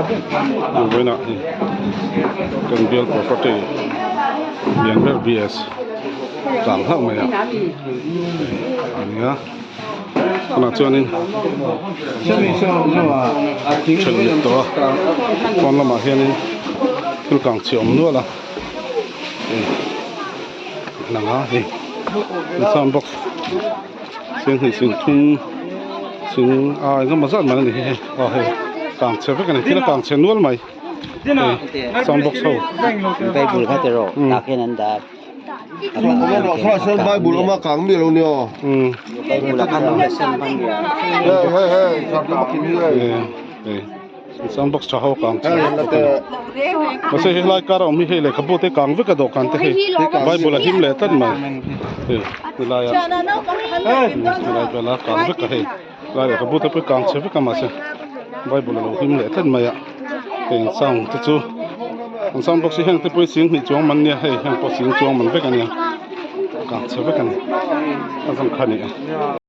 Vawiinah hi kan bial property lian ber BS tlang hlauh mai a a nia tunah chuanin then mit tawh a pawn lamah hianin thil kang chhi a awm nual a hei lang a hei sound box sing hnih sing thum sing a engemaw zat mai a ni hi hei aw hei kang chhe vek a ni thil a kang chhe nual mai hei sound box ho. Bible kha tiraw tah khian an dah a Bible awm a kang miah lo nia aw. Bible a khan awm leh sen hman nia. Hei hei hei hei hei sound box tha ho kang chhe vek a ni mahse helai kar a awm hi hei lehkhabu te kang vek a dawhkan te hei bible a him leh tlat mai hei helai ah helai vela kang vek a hei helai lehkhabu te pawh kang chhe vek a mahse bible a lo him leh tlat mai a heng sound te chu an sound box hi heng te pawh hi sing hnih chuang man nia hei heng pawh sing chuang man vek a nia kang chhe vek a ni a zawng kha a ni a.